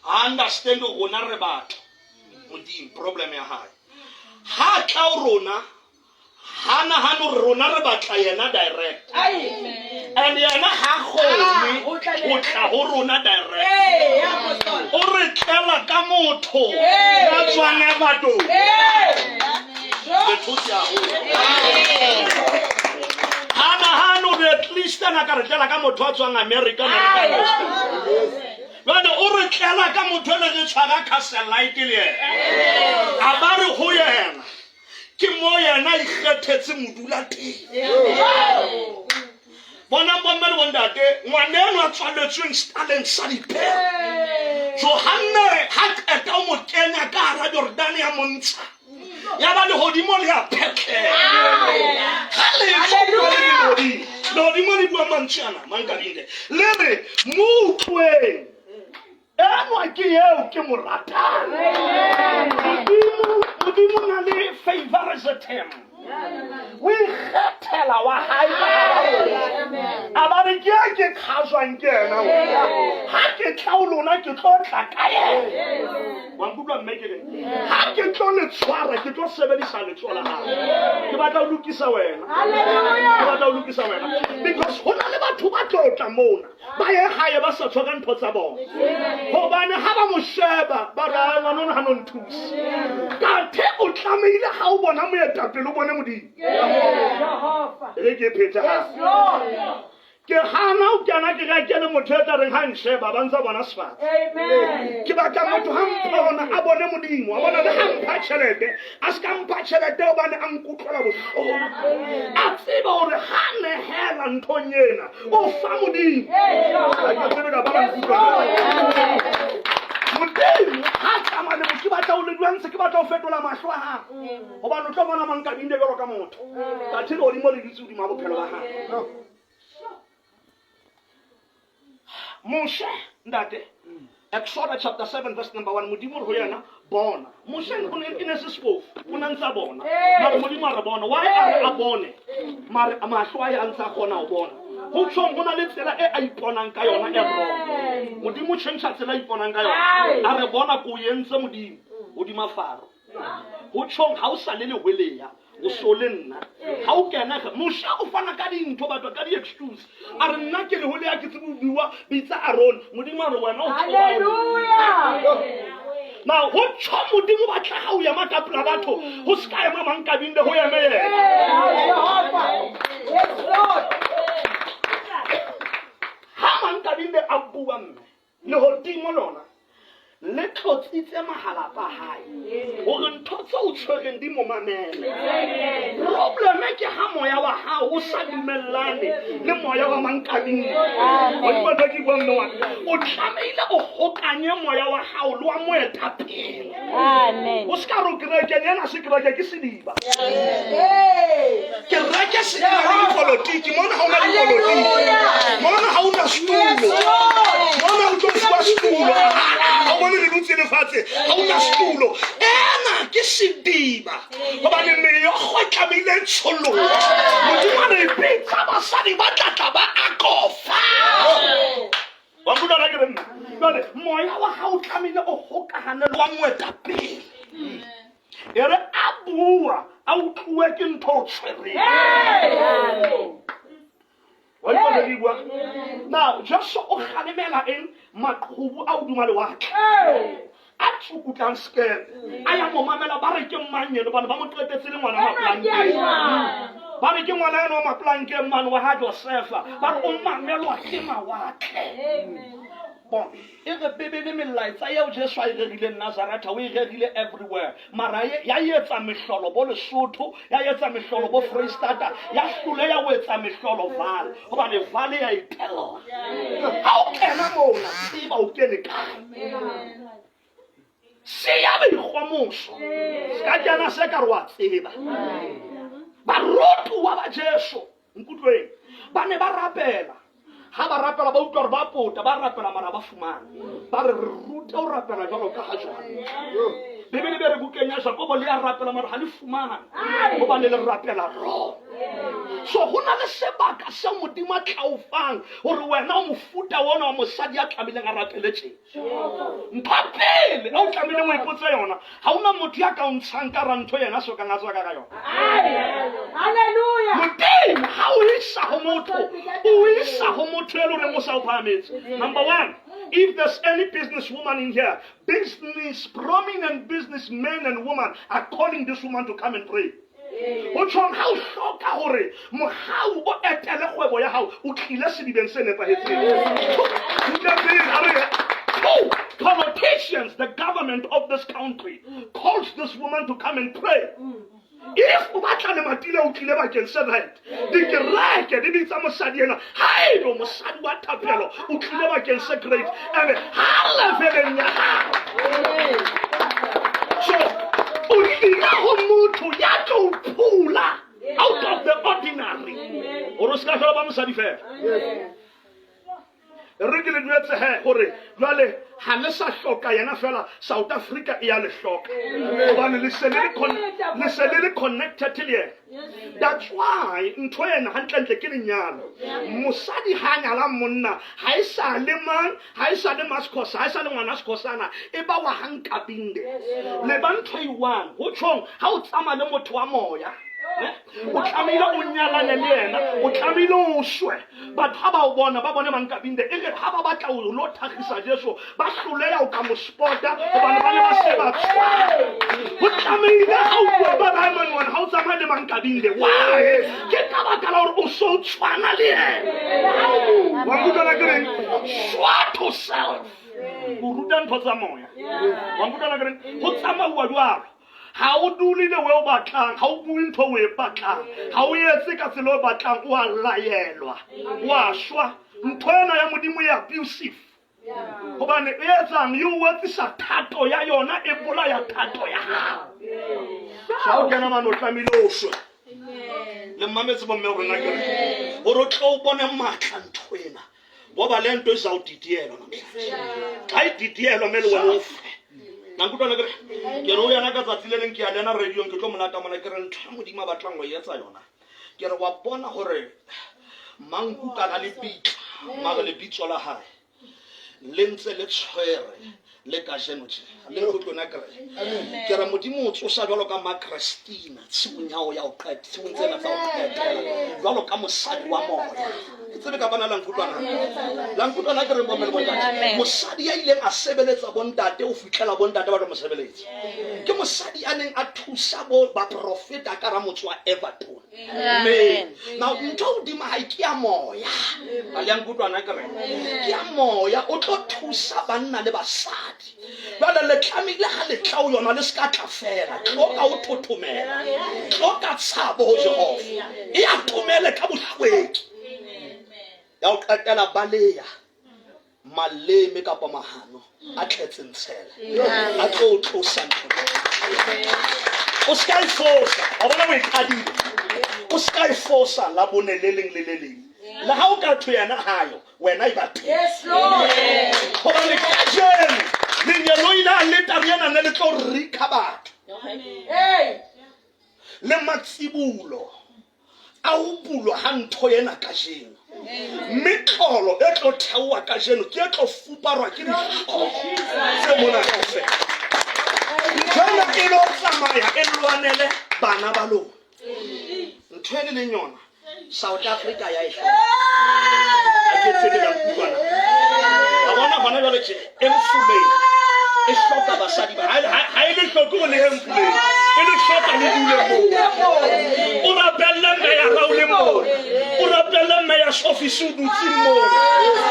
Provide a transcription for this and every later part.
Ha understand rona re batho. Modimo problem ya hae. Ha tla ho rona ha nahane hore rona re batla yena direct. And yena ha kgone ho tla ho rona direct. O re tlela ka motho ya tswang Everton. Re thotse haholo. Ha nahane hore at least ana ka re tlela ka motho a tswang America ne re ka understand. Jwale o re tlela ka motho e re tshwara castle le yena. A ba re ho yena ke mo yena a ikgethetse modula teng. Bonang bomme le bontate ngwaneno a tswaletsweng setaleng sa dipere. Johanne ha qeta o mo kenya ka hara Jordane ya montsha. Ya ba lehodimo le a phetleha. Ha le tswa bua le lehodimo. Lehodimo le bua mantswe ana mankabinde. Le re mo utlweng. Enwa ke eo ke mo ratang. Modimo Modimo o na le favoritism. O ikgethela wa hae ka hara rona. A ba re ke e ke qhajwang ke ena o. Ha ke tla ho lona ke tlo tla ka yena. Wa nkutlwa mme ke reng? Ha ke tlo le tshwara ke tlo sebedisa letsoho la hao. Ke batla ho lokisa wena. Ke batla ho lokisa wena. Because ho na le batho ba tlo tla mona. Ba ye gae ba sa tshwara ntho tsa bona. Gobane ha ba mo sheba ba re "Ah, ngwana ona ha no nthusa. Kathe o tlamehile ha o bona moetapele o bone Modimo. E re ke phethe hape. Ke hana ho kena kereke le motho e tla reng ha nsheba ba ntsa bona sefatse. Ke batla motho ha mpona a bone Modimo, a bona le ha mpha tjhelete, a se ka mpha tjhelete hobane a nkutlwela bohloko. A tseba hore ha nehela nthong ena, o fa Modimo. Ha ke tsebe kapa la nkutlwa na. Modimo ha tsamaya le motho, ke batla ho le lwantsha, ke batla ho fetola mahlo a hao. Hobane o tlo bona mang kabinde jwalo ka motho. Kathe lehodimo le dutse hodima bophelo ba hao. Moshe ntate Exodus chapter 7 verse number 1 Modimo re ho yena bona Moshe o ne e ne se sefofu o ne a ntse a bona mare Modimo a re bona why a re a bone mare mahlo a ye a ntse a kgona ho bona ho tjhong ho na le tsela e a iponang ka yona e wrong Modimo o tjhentjha tsela a iponang ka yona a re bona ko o entse Modimo hodima Faro ho tjhong ha o sa le lehweleya o so le nna ha o kena ge Moshe o fana ka dintho batho ka di-excuse a re nna ke lehole ya ke tsebe ho bua bitsa Aaron Modimo a re wena o Hallelujah. na ho tjho Modimo batla ha o ema ka pela batho ho se ka ema mang kabinde ho eme yena Jehovah. Yes, Lord. ha mang kabinde a bua mme lehodimo lona le tlotsitse mahalapa a hae hore ntho tse o tshwereng di mo mamele. Probleme ke ha moya wa hao o sa dumellane le moya wa mankaming. Wa utlwa ntho e ke e buang mme wa ka? O tlamehile o hokanye moya wa hao le wa moetapele. Amen. O se ka re o kerekeng ena se kereke ke sediba. Kereke se na le dipolotiki mona ha ona dipolotiki mona ha ona setulo mona o tlo fuwa setulo ha o bone re dutse lefatshe ha ona setulo ena ke sediba gobane meokgo e tlamehile e tsholohe Modimo a re bitsa basadi ba tla tla ba akofa wa nkutlwa na ke re nna jwale moya wa hao o tlamehile o hokahane le wa moetapele e re a bua a utluwe ke ntho o tshwereng wa utlwa ntho e ke e buang now Jesu o kgalemela eng maqhubu a hodima lewatle a tsukutlang sekepe a ya mo mamela ba re ke mang eno bane ba mo qetetse le ngwana mapolankeng ba re ke ngwana eno wa mapolankeng mane wa ha Josefa ba re o mamelwa ke mawatle bona E re Bibele melaetsa eo Jesu a e rerileng Nazaretha o e rerile everywhere. Mara ya etsa mehlolo bo Lesotho, ya etsa mehlolo bo Freistata, ya hloleha ho etsa mehlolo Vaal. Hobane Vaal ya itella. Ha o kena mona, tseba o kene kae. Siya boikgomoso. Se ka kena se ka re wa tseba. Barutuwa ba Jesu, nkutlweng, ba ne ba rapela. Ha ba rapela ba utlwa gore ba pota, ba rapela mara ba fumana. Ba re re rute ho rapela jwalo ka ha jwale. Bibele be re bukeng ya Jakobo le ya rapela mara ha le fumane hobane le rapela wrong. So ho na le sebaka seo Modimo a tla o fang hore wena o mofuta ona wa mosadi ya tlamehileng a rapele tje. Ntho ya pele e o tlamehileng o ipotse yona, ga ona motho ya ka o ntshang ka ra ntho yena a sokang a tswa ka ka yona. Hallelujah. Modimo ha o isa ho motho, o isa ho motho e le horeng o sa o phahametse. Number one, if there's any business woman in here, business, prominent businessmen and women are calling this woman to come and pray. Ho tjhong ha o hloka hore mohau o etele kgwebo ya hao, o tlile sedibeng se nepahetseng. Two, politicians, the government of this country calls this woman to come and pray. If o batla lemati le o tlile bakeng se right, dikereke di bitsa mosadi ena, haebe o mosadi wa thapelo, o tlile bakeng se great, and ha leveleng ya hao. So o tlile ho motho ya tlo o phula out of the ordinary. Hore o se ka hlola ba mosadi fela. Re ke le jwetse he hore jwale ha le sa hloka yena fela, South Africa e ya le hloka. Hobane le se le le le se le le connected le yena. That's why ntho ena hantlentle ke lenyalo. Mosadi ha nyala monna, ha e sa le mang, ha e sa le Maskhosa, ha e sa le ngwana Skhosana, e ba wa ha Nkabinde. Le ba ntho e one. Ho tjhong ha o tsamaya le motho wa moya, ne? O tlamehile o nyalane le yena, o tlamehile o shwe. Batho ha ba o bona, ba bone Mankabinde, e re ha ba batla ho lo thakgisa Jesu, ba hloleha ho ka mo spota hobane ba ne ba se ba tshwana. Ho tlamehile ha o bua ba ba man one, ha o tsamaya le Mankabinde. Why? Ke ka baka la hore o so tshwana le yena. Wa nkutlwa na ke reng? Shwa to self. O ruta ntho tsa moya. Wa nkutlwa na ke reng? Ho tsamauwa jwalo. Ha o dule le we o batlang, ha o bue ntho o e batlang, ha o etse ka tsela o batlang, o a laelwa, o a shwa. Ntho ena ya Modimo e abusive. Hobane e etsang? E o etsisa thato ya yona, e bolaya thato ya hao. So ha o kena mane o tlamehile o shwe. Le mmametse bomme rona ke re, hore o tlo o bone matla ntho ena. Ngoba le nto izawudidiyelwa namhlanje. Xa ididiyelwa mele wena ufe. Nankutlwana ke re, ke re o yena ka tsatsi le leng ke ya le yena radio-ng, ke tlo mo lata mona, ke re ntho ya Modimo a batlang ho e etsa yona. Ke re wa bona hore Manku ka la lebitla, mare lebitso la hae le ntse le tshwere le kajeno tje. Le nkutlwe ke re, ke re Modimo o tsosa jwalo ka Ma Christina tshimong ya ho ya ho qeta, tshimong tsena tsa ho qetela, jwalo ka mosadi wa moya. Ke tsebe kapa na la nkutlwana? La nkutlwana ke reng bomme le bontate? Mosadi ya ileng a sebeletsa bontate ho fihlela bontate ba tlo mo sebeletsa. Ke mosadi ya neng a thusa bo baprofeta ka hara motse wa Everton. Amen. Now ntho hodima hae ke ya moya. A le ya nkutlwana ke reng? Ke ya moya, o tlo thusa banna le basadi. Jwale le tlamehile ha le tla ho yona le se ka tla fela. Tlo ka ho thothomela. Tlo ka tshabo ho Jehova. E atomele ka bohlweki. Ya ho qetela baleya maleme kapa mahano a tletseng tshele a tlo o tlosa ntho. O se ka e fosa, wa bona o e qadile. O se ka e fosa la bone le leng le le leng. Le ha o ka thwe yena hayo, wena e ba teng. Yes, Lord. Hobane kajeno lengeloi la aletare ena ne le tlo rikha batho. Hey. Le matsibulo a ho bulwa ha ntho ena kajeno. Metlolo e tlo theoha kajeno ke e tlo fuparwa ke dihlooho tse mona kaofela. Ntho ena e lo tsamaya e lwanele bana ba lona. Ntho e le leng yona South Africa ya e hloka. Ha ke tsebe la nkutlwa na. Wa bona hona jwale tje Emfuleni e hloka basadi ba ha e le hloke ho le Emfuleni, e le hloka le dule moo. O rapelle mme ya hao le mona, o rapelle mme ya office o dutse mona,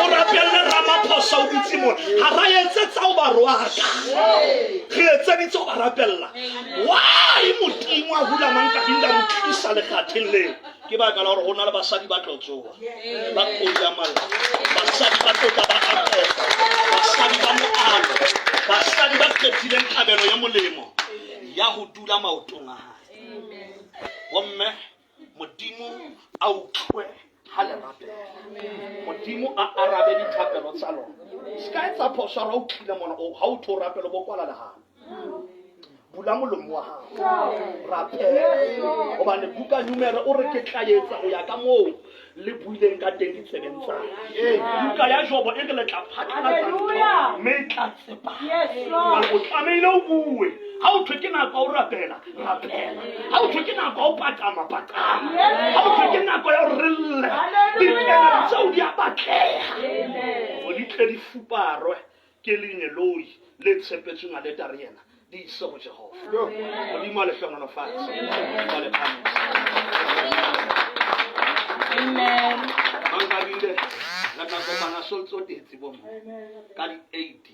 o rapelle Ramaphosa o dutse mona. Ha ra etsetsa ho ba roaka, re etseditse ho ba rapella. Why Modimo a hula Mankabinda mo tlisa lekgatheng leo? Ke baka la hore ho na le basadi ba tlo tsoha, ba kodi ya malla, basadi ba tlotla ba akofa, basadi ba moalo, basadi ba kgethileng kabelo ya molemo ya ho dula maotong a hae. Bomme, Modimo a utlwe Ha le rapela, Modimo a arabe dithapelo tsa lona. Se ka etsa phoso ya hore ha o tlile mona, ha o tho rapela, o bo kwala lehano. Bula molomo wa hao, rapela, hobane buka Numere o re ke tla etsa ho ya ka moo le buileng ka teng ditsebeng tsa ka. Buka ya Jobo e re le tla phatlalatsa ntho Hallelujah. mme e tla tsepama. Yes, Lord. Hobane o tlamehile o bue. Ha o thwe ke nako ya ho rapela, rapela. Ha o thwe ke nako ya ho paqama, paqama. Yes, Ha o thwe Lord. ke nako ya ho re lle, Hallelujah. dikeledi tseo di a batleha. Amen. Hore di tle di fuparwe ke lengeloi le tshepetsweng aletare ena, di ise ho Jehova. Modimo a le hlohonolofatse. Modimo a le phahamise. Amen. Mankabile, re tla kopana Soltsotetse bo mme ka di-8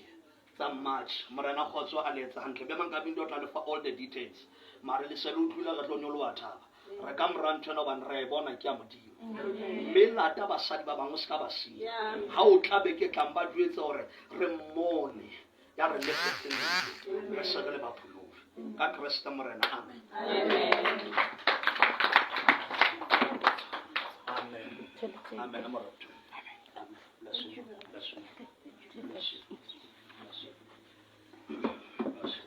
tsa March. Morena kgotso a le etsa hantle. Be Mankabile o tla le fa all the details. Mare le se le utlwile re tlo nyoloha thaba. Re ka mora ntho ena hobane re a e bona ke ya Modimo. Mme lata basadi ba bangwe o se ka ba siya. Ha o tla be ke tlang ba jwetse hore re mmone ya re lefetseng re se re le bapholohi. Ka Kreste Morena, amen. Amen. Amen. Moratu. Amen. Bless you. Bless you. Bless you. Bless you. Bless you.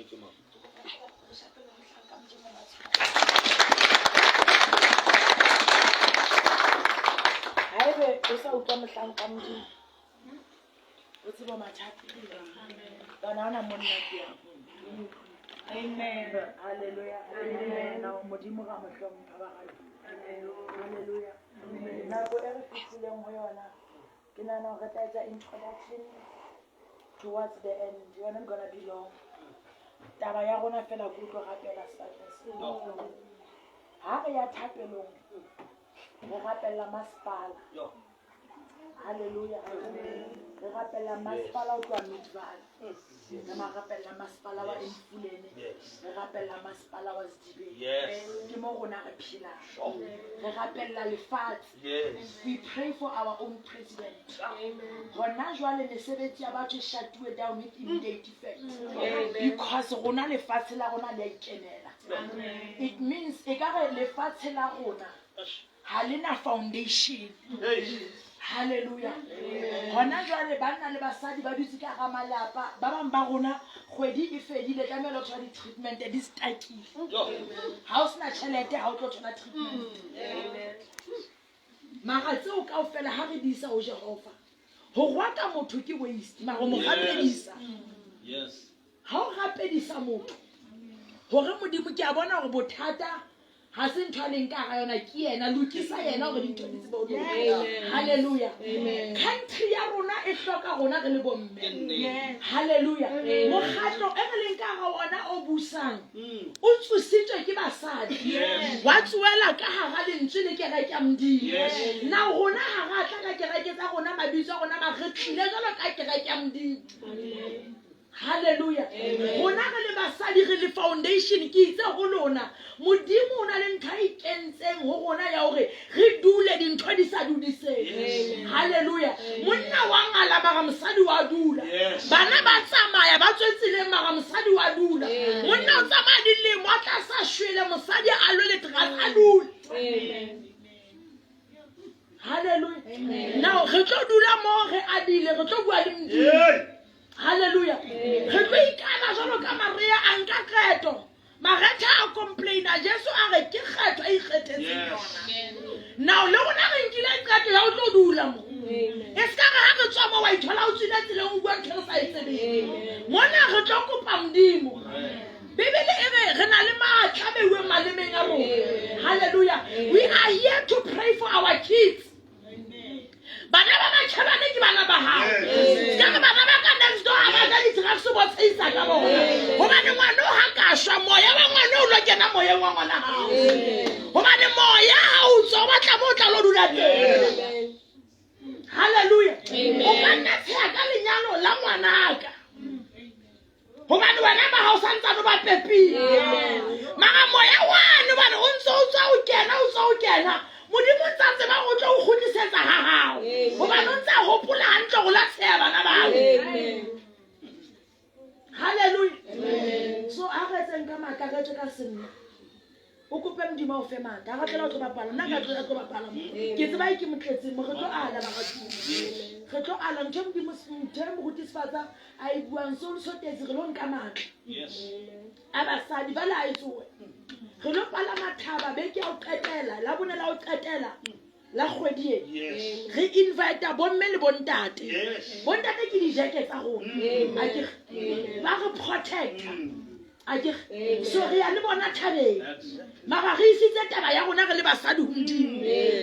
Thank you, ma'am. Haebe o sa utlwa mohlanka Modimo, o tsebe mathata. Kana ha ona monna teng. Amen. Hallelujah. Amen. Modimo ra mo hlompha ba rata. Hallelujah. Nako e re fihlileng ho yona, ke nahana hore re tla etsa introduction towards the end. We are not gonna be long. Taba ya rona fela ke utlwa rapela sepatlele. Ha re ya thapelong, re rapella masepala. Yo. Hallelujah. Re rapella masepala ho tloha Midvaal. Re ma rapella masepala wa Emfuleni. Yes. Re rapella masepala wa Sedibeng. Yes. Ke mo rona re phelang. Sure. Re rapella lefatshe. Yes. We pray for our own president. Hona jwale mesebetsi ya batho e shatuwe down with immediate effect. Because rona lefatshe la rona le a ikemela. It means ekare lefatshe la rona ha le na foundation. Hey. Hallelujah. Hona jwale banna le basadi ba dutse ka hara malapa. Ba bang ba rona kgwedi e fedile tlamehile ho thola di-treatment di stuckile. Yo. Ha o sena tjhelete ha o tlo thola treatment. Mara tseo kaofela ha re di isa ho Jehova. Ho rwaka motho ke waste, mara ho mo Yes. rapedisa. Yes. Ha o rapedisa motho hore Modimo ke a bona hore bothata ha se ntho a leng ka hara yona ke yena, lokisa yena hore dintho di tsebe ho loka. Hallelujah. Country ya rona e hloka rona re le bomme. Hallelujah. Mokgatlo e re leng ka hara ona o busang o tsositswe ke basadi. Yes. Wa tsoela ka hara lentswe le kereke ya Modimo. Yes. Now rona ha ra tla ka kereke tsa rona mabitso a rona mara re tlile jwalo ka kereke ya Modimo. Hallelujah. Rona re le basadi re le foundation ke itse ho lona Modimo o na le ntho a ikentseng ho rona ya hore re dule dintho di sa dudiseng. Hallelujah. Monna wa ngala mara mosadi wa dula. Yes. Bana ba tsamaya ba tswe tseleng mara mosadi wa dula. Monna o tsamaya dilemo a tla sa shwele mosadi a lwe le terata a dule. Hallelujah. Now re tlo dula mo re adile re tlo bua le Modimo. Hey. Hallelujah. Re tlo ikana jwalo ka Maria a nka qeto. Maretha a complaina Jesu a re ke kgetho a ikgethetseng Yes. yona. Now le rona re nkile qeto ya ho tlo dula mo. E ska re ha re tswa mo wa ithola o tswile tseleng o bua ntho e re sa e tsebeng. Mona re tlo kopa Modimo. Bibele e re re na le matla a beuweng malemeng a rona. Hallelujah. We are here to pray for our kids. Bana ba matjhabane ke bana ba hao. Yes. Ka re bana ba ka next door ha ba ja di-drugs bo tsheisa ka bona. Hobane ngwana o ha ka shwa moya wa ngwana o lo kena moyeng wa ngwana hao. Hobane moya ha o tswa o batla mo o tla lo dula teng. Hallelujah. O ka nna tsheha ka lenyalo la ngwanaka. Hobane wena ba hao santsane o ba pepile. Mara moya wane hobane o ntso o tswa o kena o tswa o kena. Modimo o ntsa tseba o tlo o kgutlisetsa ha hao. Hobane o ntsa hopola hantle hore o la tsheha bana ba hao. Hallelujah. So a re etseng ka matla re etse ka senna. O kope Modimo a o fe matla. Ha re tlela o tlo bapala. Nna ka tlo tlo bapala mo. Ke tseba e ke mo tletseng mo re tlo ala baratuwa. Re tlo ala ntho e Modimo ntho e moruti Sefatsa a e buang so so tetse re lo nka matla. Yes. A basadi ba la etsoe. Re lo palama thaba beke ya ho qetela, la bone la ho qetela la kgwedi e. Yes. Re invite bomme le bontate. Yes. Bontate ke dijeke tsa rona. Akere ba re protect. Akere so re ya le bona thabeng. That's Mara re isitse taba ya rona re le basadi ho Modimo.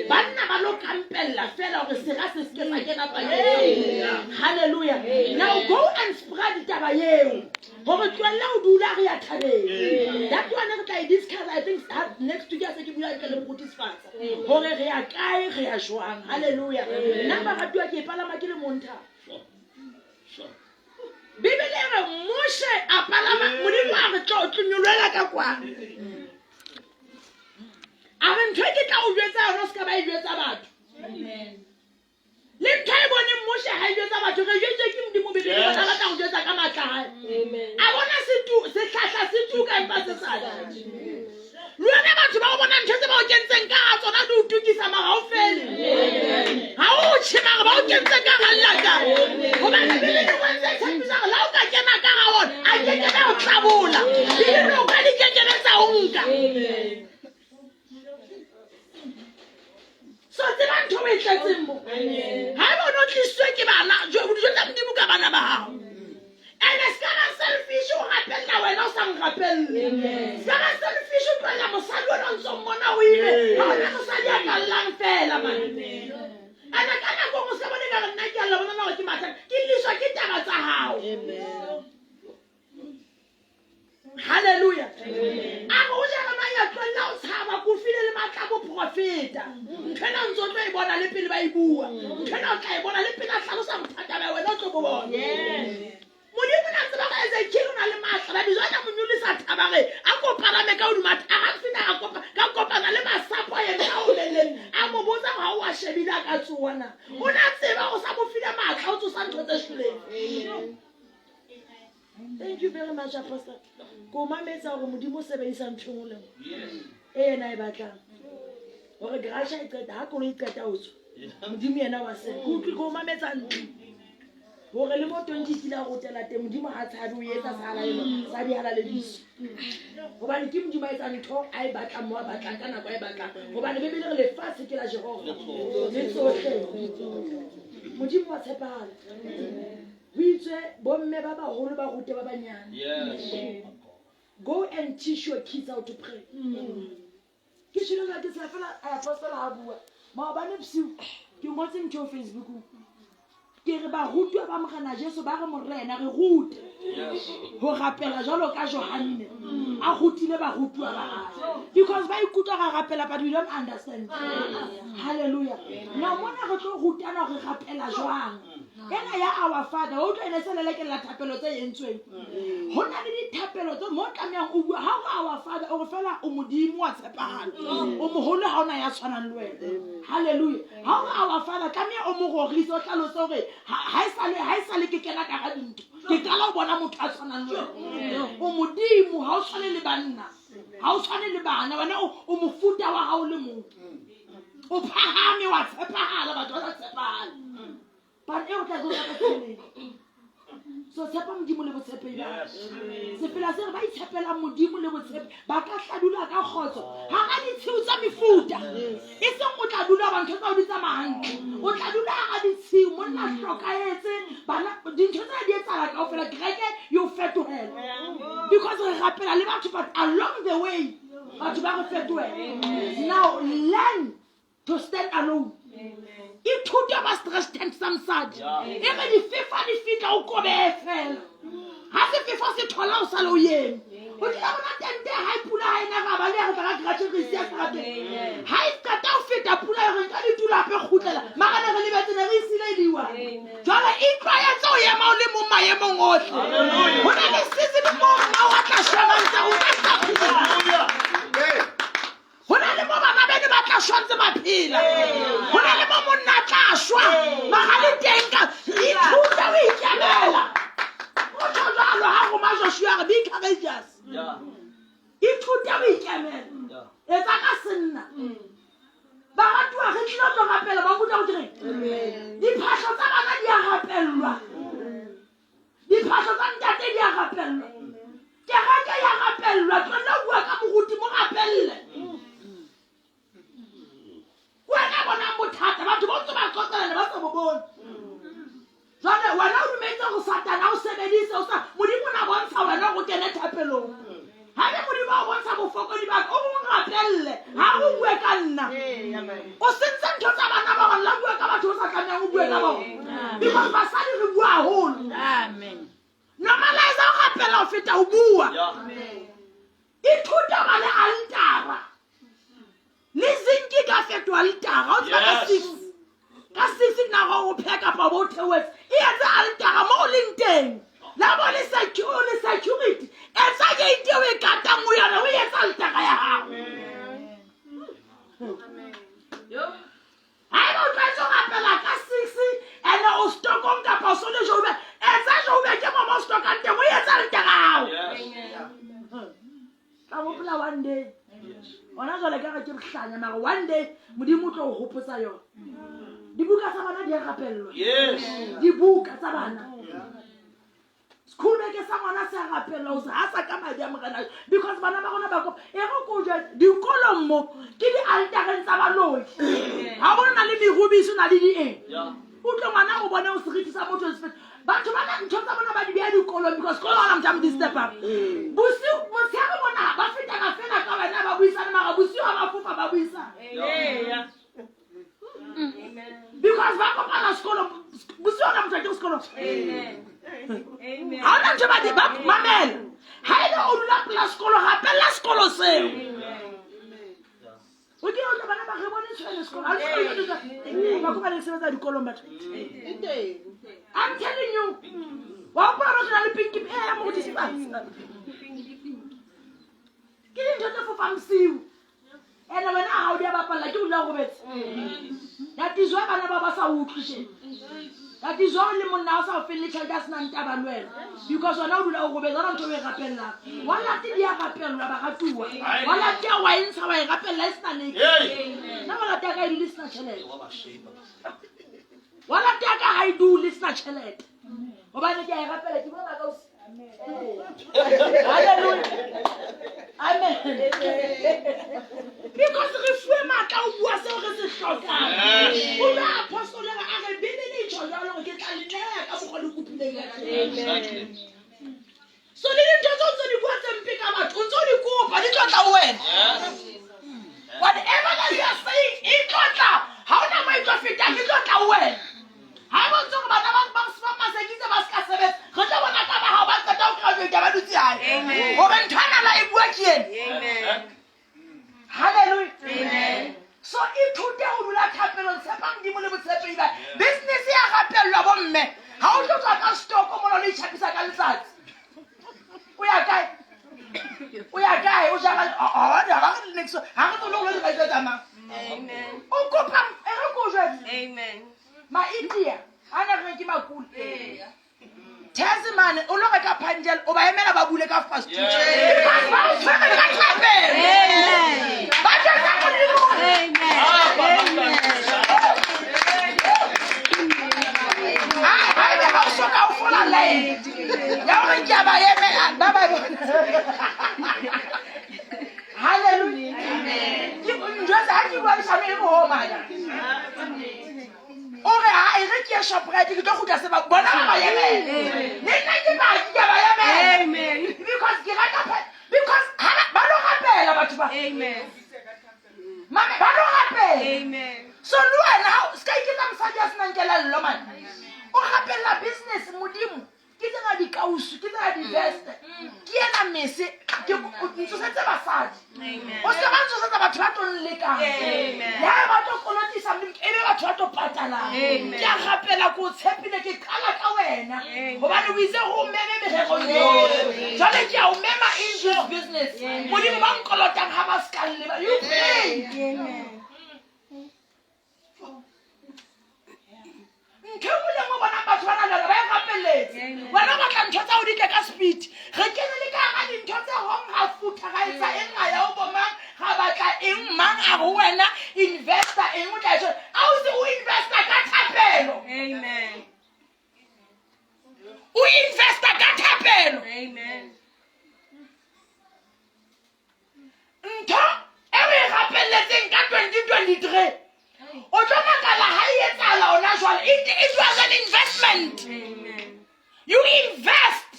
Banna ba lo kampella fela hore sera se seke sa kena pakeng. Hallelujah. Now go and spread taba eo. Hore tlohella ho dula re ya thabeng. That one re tla e discuss I think next week ha se ke bua ntle le moruti Sefatsa. Hore re ya kae re ya jwang. Hallelujah. Nna baratuwa ke e palama ke le mong thaba. sure. Sure. Bibele e re Moshe a palama Modimo a re tlo tlo nyolohela ka kwano. A re ntho e ke tla o jwetsa yona o se ka ba e jwetsa batho. Le ntho e boneng Moshe ha e jwetsa batho re jwetswe ke Modimo Bibele Yes. bona batla ho jwetsa ka matla a hae. A bona sehlahla se tuka empa se sa tjhe. Le wena batho ba o bona ntho tse ba o kentseng ka hara tsona di o tukisa mara ha o fele. Ha o tjhe mara ba o kentse ka hara lelata. Hobane Bibele e bontse e tshepisa hore le ha o ka kena ka hara ona, a ke ke be o tlabola le dinoka di kekebe tsa o nka so tseba ntho o e tletseng mo ga e bone o tlisitswe ke bana dijo tsa modimo ka bana ba gago ene se ka ba selfish o rapelela wena o sa nrapelele se ka ba selfish o tlolela mosadi ona o ntse o mmona o ile ga ona mosadi a ka llang fela mane ene ka nako ngwe se ka bone ka re nna ke a lla bona gore ke mathata ke lliswa ke taba tsa gago halleluja a re o jeremia tlohella o tshaba ko file le matla a boprofeta ntho ena o ntse o tlo e bona le pele ba e bua ntho ena o tla e bona le pele a tlhalosa bothata ba wena o tlo bo bona modimo na tseba ga ezekiel o na le maatla ba bizo a mo nyolisa thaba re a ko palame ka hodima a fina a kopa ka kopana le masapo a yena a omeleng a mo botsa ga o a shebile a ka tsoana o na tseba o sa mo file maatla o tsosa ntho tse shweleng thank you very much apostle ko mametsa gore modimo o sebedisa ntho engwe le nngwe e yena e batlang gore garage e qeta ha koloi e qeta ho tswa modimo yena wa se ke utlwe ko mametsa ntlo gore le mo tonki kile a rotela teng modimo ga tshabe o etsa sehalalelo sa dihalalediso gobane ke modimo a etsa ntho a e batlang mo a batlang ka nako a e batlang gobane bebele re lefatshe ke la jehova le tsotlhe modimo wa tshepagala Ho itswe bomme ba baholo ba rute ba banyane. Yes. Go and teach your kids how to pray. Ke tshwile jwa ke tsela fela apostle ha bua. Maobane bosiu ke ngotse ntho Facebookong. Ke re barutwa ba Morena Jesu ba re Morena re rute Yes. ho rapela jwalo ka Johanne a rutile barutuwa ba hae because ba ikutlwa ra rapela but we don't understand. Hallelujah. Now mona re tlo rutana hore rapela jwang. Ena ya our father o utlwa ene se lelekela thapelo tse entsweng ho na le dithapelo tse mo tlamehang o bua ha o re our father o re fela o modimo wa tshepagala o moholo ha ona ya tshwanang le wena halleluja ha o re our father tlameha o mo rorise o hlalose hore ha e sale ke kena ka ga dintho ke qala ho bona motho a tshwanang le wena o modimo ha o tshwane le banna ha o tshwane le bana wena o mofuta wa hao le mong o phahame wa tshepahala batho ba sa tshepahale but e o tla go ka tsheleng so tshepa modimo le botshepehi ba sefela se re ba itshepelang modimo le botshepe ba ka tla dula ka kgotso ga ga ditshiu tsa mefuta e seng o tla dula ba ntho tsa o di tsamaya hantle o tla dula ga ditshiu monna hlokaetse bana dintho tsena di etsala kao fela kereke e o fetogela because re rapela le batho but along the way batho ba re fetohela now learn to stand alone ithute ba stress sa mosadi e re difefa di fitla o kobee fela ga sefefo se thola o sale o eme o tlile bona tente ga e pula ga ena ga ba le ya re tla ka garage re ise serateng ga e qeta go feta pula ya re nka ditulo gape kgutlela mara ne re lebetse ne re isile diwa jwale itlwaetse o ema o le mo maemong otlhe go na le season mo mma wa tla shwang ntse o ka sa phela Go na le mo bana beno ba tla shwa ntse ba phela. Go na le mo monna a tla shwa mara le teng ka ithuta o ikemela. O tjho jwalo ha roma Joshua re be courageous. Ithute o ikemela. Etsa ka senna. Baratuwa re tlile tlo rapela ba nkutlwa go ke reng? Diphahlo tsa bana di a rapellwa. Diphahlo tsa ntate di a rapellwa. Kereke ya rapellwa. Tlohella ho bua ka moruti, mo rapelle. Wena bonang bothata, batho ba ntse ba qoqela ne ba sa bo bone. Jwale wena o dumetse hore Satane a o sebedise, o sa Modimo o na bontsha wena hore o kene thapelong. Haebe Modimo a o bontsha bofokodi ba ka, o mo rapelle, ha o bue ka nna. O sentse ntho tsa bana ba bang, la bua ka batho o sa tlamehang o bue ka bona. Because basadi re bua haholo. Amen. Normalize ho rapela ho feta ho bua. Ithute ho ba le altara. Le zinc e ka fetoha altara. O tseba ka 6. Ka 6 nna go pheha kapa bo theohetse. E etse altara mo o leng teng. La bo le secure le security. Etsa gate eo e katang o yona o etsa altara ya hao. Haeba o tlwaetse ho rapela ka 6 ene o stokong kapa o so le Joburg, etsa Joburg ke mo mo stokang teng o etsa altara ya hao. Tla gopola one day. Gona jwale ka re ke bohlanya mara one day Modimo o tlo o gopotsa yona. Dibuka tsa bana di a rapellwa. Yes. Dibuka tsa bana. School bag sa ngwana se a rapella o se hasa ka madi a morena because bana ba rona ba kopa e re ko jwetse dikolong mo ke di-altareng tsa baloi ga bona na le merubiso na le dieng utlwe ngwana o bone o seriti sa motho se batho ba na ntho tsa bona ba di beya dikolong because sekolo gona motho a mo disturbang bosiu motshegare bona ba fetana fela ka wena ba buisane mara bosiu ga ba fofa ba buisana because ba kopana sekolo bosiu gona motho a ke sekolong ga ona ntho ba di ba mamela ga e le o dula pela sekolo gapelela sekolo seo o ke otla bana ba re bone tshwele sekolo a le ba kopa le sebetsa dikolong batho I'm telling you wa gopola re na le pinki e ya mo go disipatsi ke dintho tse fofang siu ene wena ga o di a bapalla ke o dula robetse that is why bana ba ba sa utlwishe that is why le monna o sa o felele tšhelete a senang taba le wena because wena o dula o robetse ona ntho o e rapellang wa late di a rapellwa baratuwa wa late a wa e ntsha wa e rapella e sena neke nna wa late a ka e dule e sena tšhelete wa late a ka ga e dule e sena tšhelete gobane ke a e rapela ke bona ka Hallelujah. Amen. Because re fuwe matla o bua seo re se hlokang. O le apostole a re Bibele e tjho jwalo hore ke tla le neha ka mokgwa le kopileng ka teng. So le dintho tseo tse di bua tse mpe ka batho o ntse o di kopa di tlo tla ho wena. Whatever that you are saying e tlo tla. Ha hona mo e tlo fetang e tlo tla ho wena. Ha e bontshe hore bana ba ba ba masekitse ba se ka sebetsa. Re tlo bona ka ba hao ba qeta ho graduate ba dutse hae. Hore ntho ena la e bua ke ena. Hallelujah. Amen. So ithute ho dula thapelong, tshepa Modimo le botshepehi ba. Business ya rapellwa bomme. Ha o tlo tswa ka stoko mona le itjhapisa ka letsatsi. O ya kae? O ya kae? O jara ha ha re next ha re tsole ho lo dira tsa mang. Amen. O kopa e re ko jwetse. Amen. Ma-India a na re ke makula. Tasman o lo reka phanjel o ba emela ba bule ka fast because ba o tshwere ka thapelo ba jwetsa Modimo haebe ha o soka o fola line ya hore ke a ba emela ba ba bona halleluja ke njwetsa ha ke bua leshano e re ho maya o re ha e re ke ye shoprite ke tlo kgutla se ba bona ba ba emela le nna ke baki ke a ba emela because ke rata because ha ba lo rapela batho ba mame ba lo rapela so le wena ha se ka iketsa mosadi ya senang kelello mane o rapella business modimo ke tsena dikausu ke tsena diveste ke ena mese ke ntsosetse basadi o se ba ntshosetsa batho ba tlo nlekang ya ba tlo kolotisa mme e be batho ba tlo patalang ke a gapela ko o tshepile ke qala ka wena gobane o itse go meme mererong yotlhe jale ke a o mema in this business modimo ba nkolotang ga ba se ka nleba you pray ntho e nngwe le nngwe bonang batho ba na le yona ba e gapeletse wena o batla ntho tsa go di tle ka speed re kene le ka ga dintho tse gong ga futha ga etsa eng ga ya o bomang ga batla eng mang a go wena investor eng o tla e a o se o investor ka thapelo o investor ka thapelo ntho e o e gapeletseng ka 2023 o tlo makala ha e etsahala ona jwale it, it was an investment Amen. you invest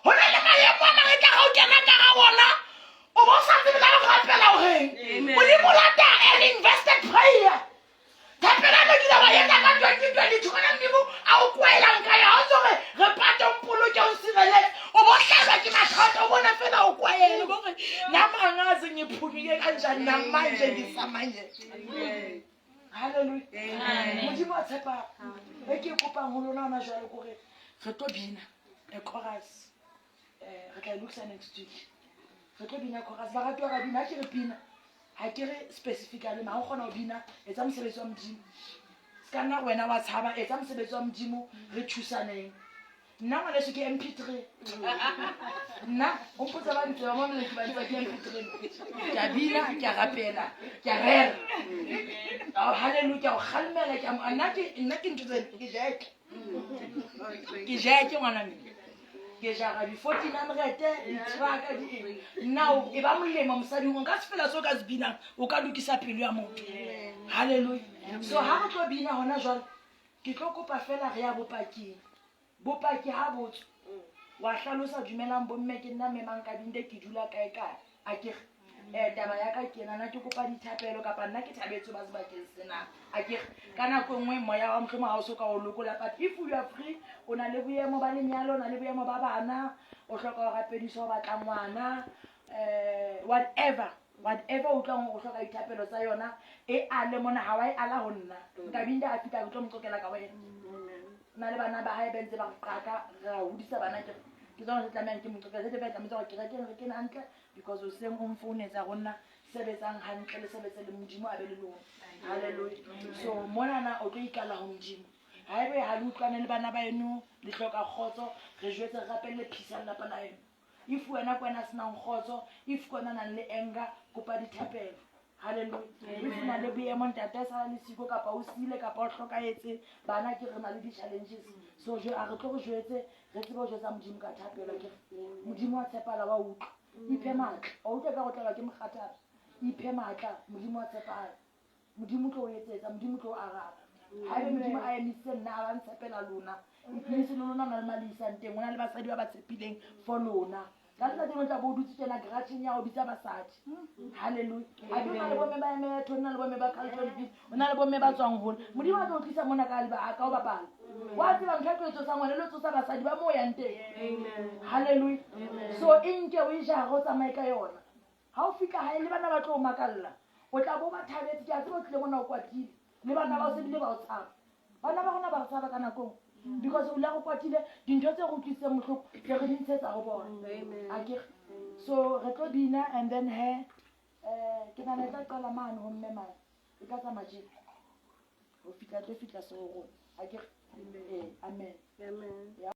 ho na le maemo a mang e tla ga o kena ka ga ona o bo sa tsebe la go gapela goreng modimo lata an invested prayer thapelano kile wa etsa ka 2022 kana modimo a o kwaelang ka ya o tse gore re pate o mpoloke o nsireletse o bo hlaelwa ke mathata o bona fela o kwaele bo re nami angazi ngiphunyuke kanjani namanje ngisamanye halleluja modimo a tshepa e ke e kopang go lona ona jalo kore re tlo bina a chorus um re tla e lokisa next week re tlo bina chorus baratuwa ba bina ha ke re pina ha ke re specifically ma o kgona ho bina etsa mosebetsi wa modimo se ka nna wena wa tshaba etsa mosebetsi wa modimo re thusaneng nna ngwaneso ke mp three nna o mpotsa ba ntse ba mo ke ba ntse ke mp three ke a bina ke a rapela ke a rera halleluja ke a o kgalemela ke a nna ke nna ke ntho tse ke jeke Ke jeke ngwana mme. Ke jara di-1400, di-trucka, di eng. Now e ba molemo mosading, o nka se fela se o ka se binang, o ka lokisa pelo ya motho. Halleluja. So ha re tlo bina hona jwale, ke tlo kopa fela re ya bopaking. Bopaki ha botswa, wa hlalosa, dumelang bomme, ke nna mme Mankabinde, ke dula kae kae. Akere taba ya ka ke ena, nna ke kopa dithapelo kapa nna ke thabetse ho ba sebakeng sena. Akere ka nako e nngwe moya wa mohlomong ha o so ka o lokola, but if you are free, o na le boemo ba lenyalo, o na le boemo ba bana, o hloka ho rapediswa, o batla ngwana, whatever, whatever o utlwang hore o hloka dithapelo tsa yona, e ale mona, ha wa e ala ho nna. Nkabinde a fihla, ke tlo mo qoqela ka wena. O na le bana ba hae ba ntse ba re qaka, re a hodisa bana, ke ke tsona tse tlamehang ke mo qoqele. Tse tlametse hore kerekeng re kene hantle, because hoseng o nfounetsa go nna, sebetsang hantle, le sebetse le Modimo a be le lona. Halleluja. So monana o tlo ikala ho Modimo. Haebe ha le utlwane le bana ba eno, le hloka kgotso, re jwetse, re rapelle peace ya lelapa la eno. If wena ke wena a senang kgotso, if ke wena o nang le anger, kopa dithapelo. Halleluja. If o na le boemo, ntate a sala le siko, kapa o siile, kapa o hlokahetse, bana ke re na le di-challenges. So a re tlo re jwetse, re tsebe ho jwetsa Modimo ka thapelo. Ke re Modimo wa tshepala, wa utlwa. Iphe matla. Wa utlwa ka go tlelwa ke mokgathala. Iphe matla, Modimo wa tshepala. Modimo o tlo o etsetsa, Modimo o tlo o araba. Haebe Modimo a emisitse nna, a ba ntshepela lona, it means le lona o na le mali isang teng, o na le basadi ba ba tshepileng for lona. Ka letsatsi lengwe tla bo o dutse tjena garageng ya ho bitsa basadi. Halleluja. A ke o na le bomme ba Emetho, o na le bomme ba Carltonville, o na le bomme ba tswang hole. Modimo a tlo o tlisa mona ka ka ho bapala. Wa tseba ntho e tlo e tsosang wena, e lo tsosa basadi ba moo yang teng. Halleluja. So e nke o e jare, o tsamaye ka yona. Ha o fihla hae le bana ba tlo o makalla. O tla bo ba thabetse, ke a tseba o tlile mona o kwatile. Le bana ba o se bile ba o tshaba. Bana ba rona ba re tshaba ka nako e nngwe. Because o la go kwatile, dintho tse re utlwisitseng bohloko se re di ntshetsa ho bona. Akere. So re tlo bina and then he ke nahana e tla qala mane ho mme mane. E tla tsamaya tjena. Ho fihla tlo fihla so rona. Akere. Amen. Amen. Ya.